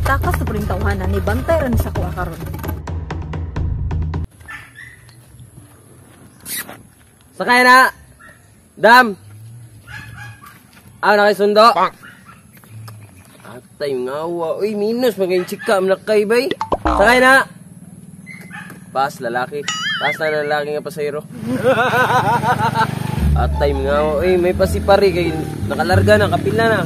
Nitakas na puling tawhana ni bantay ra ni sa kuha karon. Sakay na. Dam. Ah, na kay sundo. Atay ngawa. Uy, minus maging chika manakay bay. Sakay na. Pas lalaki. Pas na lalaki nga pasahero. Atay ngawa. Uy, may pasipari kay nakalarga na, kapila na.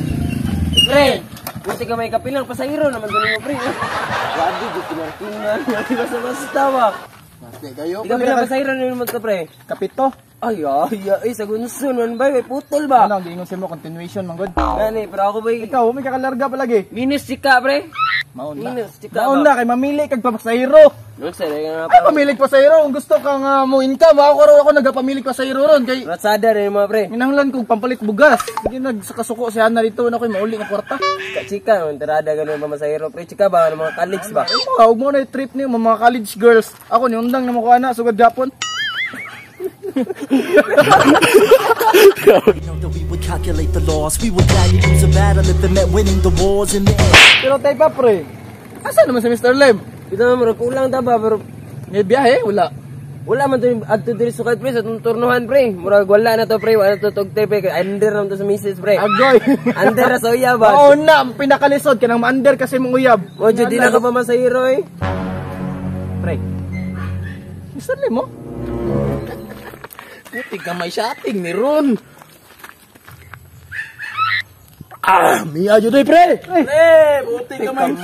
Pre, buti ka may kapilang pasahero naman ganun mo pre. Grabe, di kinarkingan. Di ba sa basta ba? Basta kayo. Ikaw pila pasahero naman ka pre? Kapito. Ay, ay, ay, sa gunsun man ba? May putol ba? Ano, giingon sa mo, continuation man god. Gani, pero ako ba? Ikaw, may kakalarga palagi. Minus chika pre. Maon na. Minus chika. Maon na, kay mamili kag pasahero. Ay, pamilig pasahero. Kung gusto ka nga mo income, ako raw ako nagapamilig pasahero ron. Kay Ratsada rin mga pre. Minahanglan kong pampalit bugas. Sige, nagsakasuko si Hana dito na ako'y mauli ng kwarta. Chika, tirada ganun mga masahero pre. Chika ba, mga college ba? Ay, huwag mo na trip niyo, mga college girls. Ako, niundang na makuha na, sugad Japon. We would calculate the loss. We would gladly lose a battle if it meant winning the wars in the end. Pero tayo pa pre, asa naman si Mr. Lim? Dito naman, kulang ta ba, pero may biyahe, wala. Wala man to adto diri sukad pre sa atong turnuhan pre. Murag wala na to pre, wala to tugtay pre. Under naman to sa misis pre. Agoy. Under na sa uyab ba? Oo na, pinakalisod kanang ma-under kasi mong uyab. O jud di na ka pa masahero eh. Pre. Mr. Lim mo? Puti ka may shopping ni Ron. Ah, miya jud pre. Pre, puti ka may.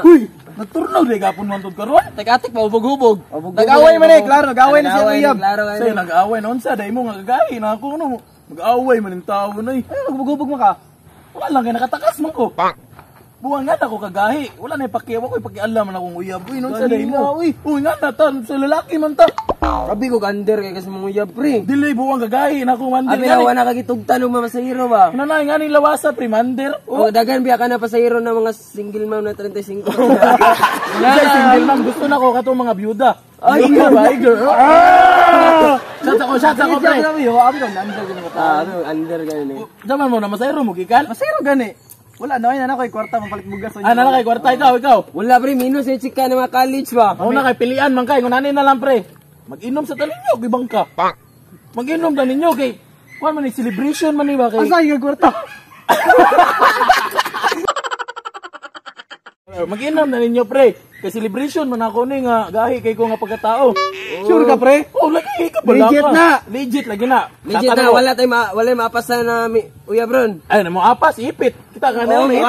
Uy, nagturnog di gapon man tud karon. Teka-tik pa hubog-hubog. Nag-away man eh, klaro, nag-away na siya uyab. Say nag-away noon sa dai mo nga gagahi na ako no. Nag-away man ning tawo nay. Ay, maghubog-hubog mo ka. Wala lang kay nakatakas man ko. Buwang nga ako kagahi. Wala na ipakiaw ako, ipakialam man akong uyab. Uy, noon sa dai mo. Uy, nga na ta, sa lalaki man ta. Sabi ko under kay kasi mong uyab pre. Dili buwang gagahi na ako mander. Abi na wala kagitugtan og masahero ba? Nanay nga ning lawasa pre mander. Oh, dagan biya ka na pasahero na mga single mom na 35. Yeah. Single mom gusto na ko katong mga byuda. Ay, ay girl. Shots ako pre. Abi ko under gani ko. Ah, under gani. Daman mo na masahero mo gikan. Masahero gani. Wala na ay na kay kwarta mapalit bugas. Ah, na kay kwarta ikaw. Wala pre, minus eh chika na mga college ba. Ako na kay pilian man kay ngunani na lang pre. Mag-inom sa tanin ninyo, gibang ka. Mag-inom ta ninyo kay kuan man ni celebration man ni ba kay. Asa yung kwarta? Mag-inom na ninyo pre. Kay celebration man ako ni nga gahi kay ko nga pagkatao. Sure ka pre? Oh, lagi ka bala. Legit na. Legit lagi na. Legit na wala tay wala maapasa na uyab ron. Ay na mo apas ipit. Kita ka na ipit.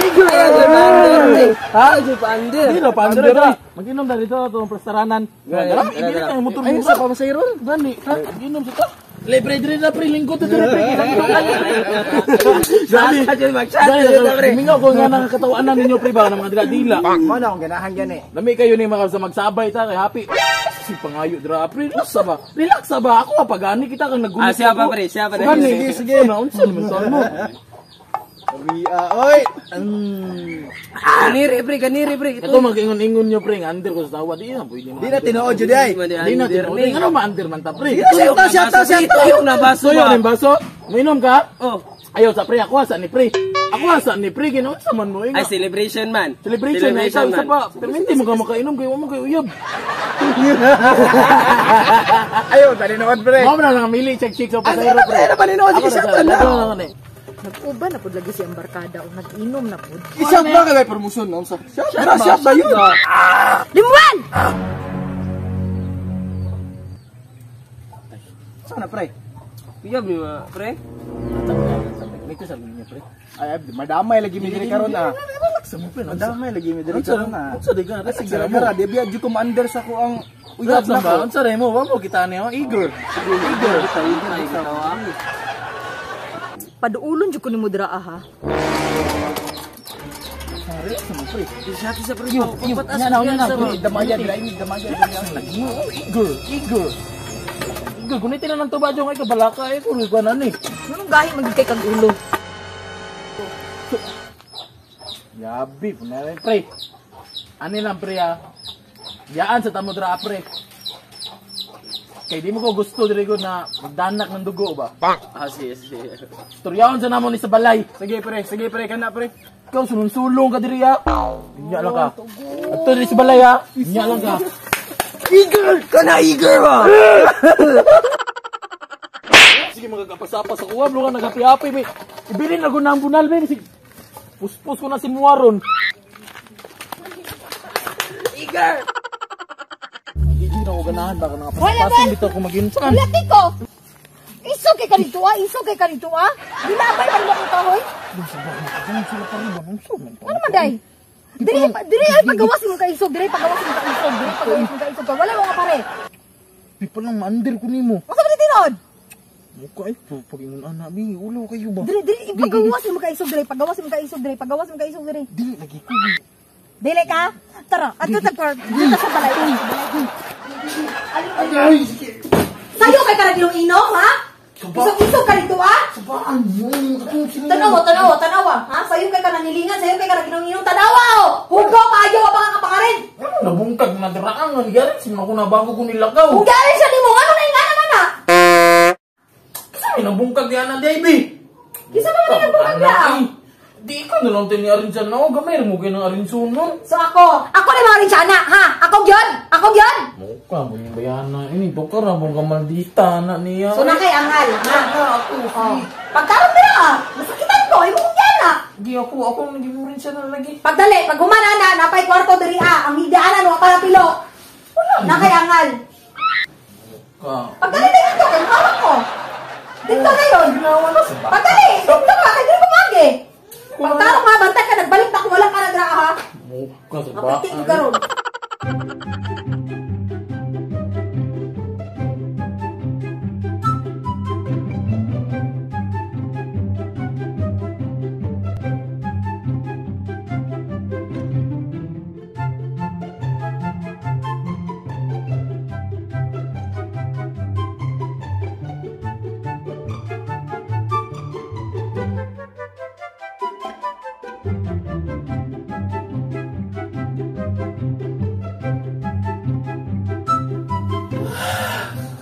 Eager. Ha, ju pander. Di lo pander. Mag-inom na dito atong prestaranan. Dara, ibili ka motor mo. Ay sa pamasayro. Gani, mag-inom sa ta. Libre diri na pre linggo to diri pre. Sabi, pre. Mingaw ko nga nakakatawanan ninyo pre ba ng mga dila-dila. Mo na akong ganahan gani. Lami kayo ni mga sa magsabay ta kay happy. Si pangayo dira pre, relax ba? Relax ba? Ako pagani kita kang nagulo. Ah, siya pa pre, siya pa. Gani, sige na unsa man sa mo. Ria, oy. Ganiri pre, ganiri pre. Ito mag-ingon-ingon nyo pre, nga under ko sa tawa. Di na pwede. Di na tinuod jud ay. Di na tinuod. Ano ma-under man ta pre? Siya ta. Tuyok na baso. Tuyok na baso. Mainom ka? Oh. Ayaw sa pre, ako asa ni pre. Ako asa ni pre, ginoon sa man mo. Ay, celebration man. Celebration man. Isa pa. Pero hindi mo ka makainom, kayo mo kayo uyab. Ayaw, taninood pre. Mao na lang mili, check-check sa pasahero pre. Ano pa ninood? Sige, siya na. Nag-uban na pud lagi si ang barkada o nag-inom na pud. Isang ba kay promotion no? Siya ba yun? Limuan! Sana pre? Uyab ni ma pre. May sa niya pre. Ay, madamay lagi mi diri karon ah. Relax mo pre. Madamay lagi mi diri karon ah. Unsa di ka? Kasi gara di biya jud ko ma-under sa ko ang uyab na ko. Unsa rin mo? Wa mo kita niyo eager. Eager. Paduulon jud ko nimo dira ha. Relax mo pre. Siya sa pre. Pagpatas na damaya dira ini damaya dira. Eager, eager. Eager, gunitin na ng tuba dyan kay kabalaka eh. Kung ikaw na ni. Nunong gahi magigay kag ulo. Yabi, punari pre. Ani lang pre ah. Yaan sa tamo dra pre. Kay di mo ko gusto diri ko na magdanak ng dugo ba. Ah, sige, sige. Istoryahon sa namo ni sa balay. Sige pre, sige pre, kana pre. Ikaw sulong-sulong ka diri ha. Inya lang ka. Adto diri sa balay ha. Inya lang ka. Eager! Kana eager ba? Sige magkakapasapas ako. Wala ka naghapi-hapi be. Ibilin na ko na ang bunal be. Sige. Puspos ko na si Muaron. Eager! Hindi na ako ganahan baka Wala nakapasapasan ba? dito ako maginsan. Wala ko. Isog kay kanito ah, isog kay kanito ah. Gilabay man mo akong kahoy. Ano man day? Diri diri ay pagawas mo kay isog, diri pagawas mo kay isog, diri pagawas mo kay isog. Wala mo nga pare. Di pa lang maandir ko nimo. Unsa man tinuod? Mukha ay po pag ingon ana bi, ulo kayo ba? Diri diri ipagawas mo kay isog, diri pagawas mo kay isog, diri pagawas mo kay isog diri. Dili lagi ko. Dili ka? Tara, adto sa dito sa balay. Ay, Sayo kay ka yung inom, ha? Isog-isog ka dito, ah? Sabaan mo. Tanawa, tanawa, tanawa. Ha? Sayo kay ka nanilingan, sayo kay ka naginong inom. Tanawa, oh! Hugaw kayo, wa pa ka pangarin. Ano nabungkag na diraangan gari sin ako na bago ko nilakaw. Hugarin siya nimo, ano na ingana na na? Kasi may nabungkag di ana di bi. Kisa pa man nabungkag na? Di ka na lang tini arinsan na o gamay mo kay ng arinsunon. So ako, ako na mga rin siya na, ha? Ako gyud, ako gyud. Mukha mo yung bayana ini doktor ra mo maldita na niya. So na kay angal, ha? Ako. Oh. Pagkaroon nila, ah, masakitan ko, imo kong yan, ah. Di ako ako naging mo rin siya na lagi. Pagdali, pag humana na, napay kwarto diri ah, ang hidaanan wa pa pilo. Na kay angal. Ka. Pagdali na dito, kay hawak ko. Dito na yun. Ginawa na sa ba. Pagdali, dito ka, kay dili ko magi. Pagkarong ha, bantay ka, nagbalik na kung wala ka na dira ha. Mukha sa ba. Mapiti ko karon.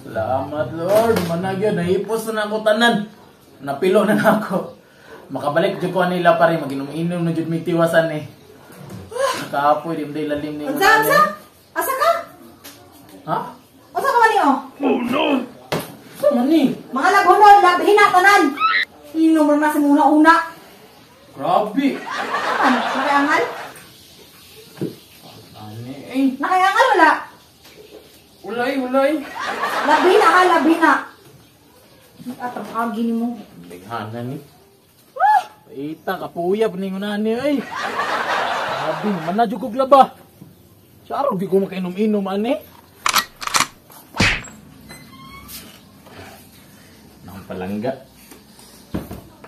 Salamat Lord, managyo naipos na ako tanan. Napilo na nako. Makabalik jud ko nila pare maginom-inom na jud may tiwasan eh. Nakapoy di mo lalim ni. Unsa, unsa? Asa ka? Ha? Unsa ka man niyo? Sa man ni? Mga lagunon, labhin na tanan. Inom na sa muna una. Grabe. Ano? Nakayangal? Ani eh. Nakayangal wala? Ulay, ulay. Labi na ha, labi na. Atang agi ni mo. Bighana ni. Paita, kapuya, paningunahan niyo eh. Grabe, manadyo kog laba. Sa araw, di ko makainom-inom, ani. Nang palangga.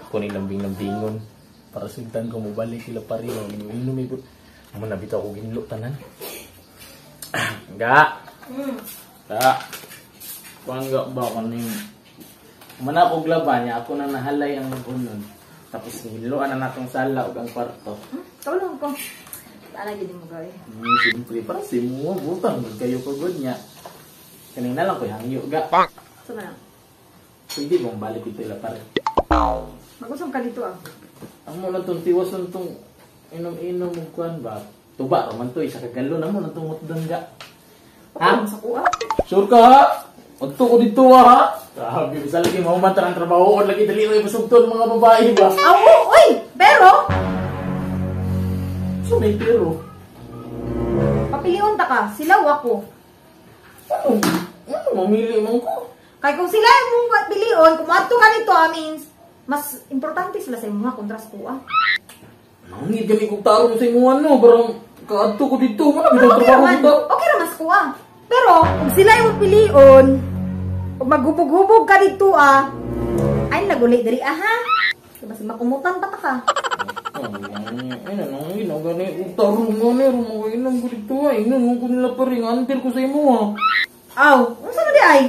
Ako ni lambing-lambingon. Para sugtan ko mobalik ila pare, inom-inom eh. Amo na bitaw ko ginlo tanan. Ga. Ga. Pangga ba kaning mana ko glaba niya ako nang nahalay ang magunon. Tapos niloan na natong sala ug ang kwarto. Tulong ko. Sana gid mo gawin. Simple para si mo butang kayo pagod niya. Kanina lang ko hangyo ga. Sa man. Pwede mong balik ito ila pare. Magusong ka dito ah. Ang mo na tong tiwas tong inom-inom ug kuan ba. Tuba ra man to isa ka galon amo na tong mutdan ga. Ha? Sa kuha. Sure ka ha? Adto ko dito ha? Grabe, bisa lagi mahuman ang trabaho lagi dali mo ipasugton mga babae ba? Aw, uy, pero So may pero. papilion ta ka, sila o ako. Ano? Ano mamili man ko? Kay kung sila imong pilion, kung adto ka dito, ah, means mas importante sila sa imuha kontra sa kuha. Nangit gani kog tarong sa imuha no, parang kaadto ko dito, wala Pero bitaw okay trabaho raman, dito. okay raman sa kuha. Pero kung sila imong pilion, ug maghubog-hubog ka dito ah, ay naguli diri ah ha. Diba si makumutan pa ta ka. Ay, nangit na gani kog tarong nga ni, rumang inom ko dito ay, inom ko nila pa rin, antir ko sa imuha. Aw, unsa na di ay?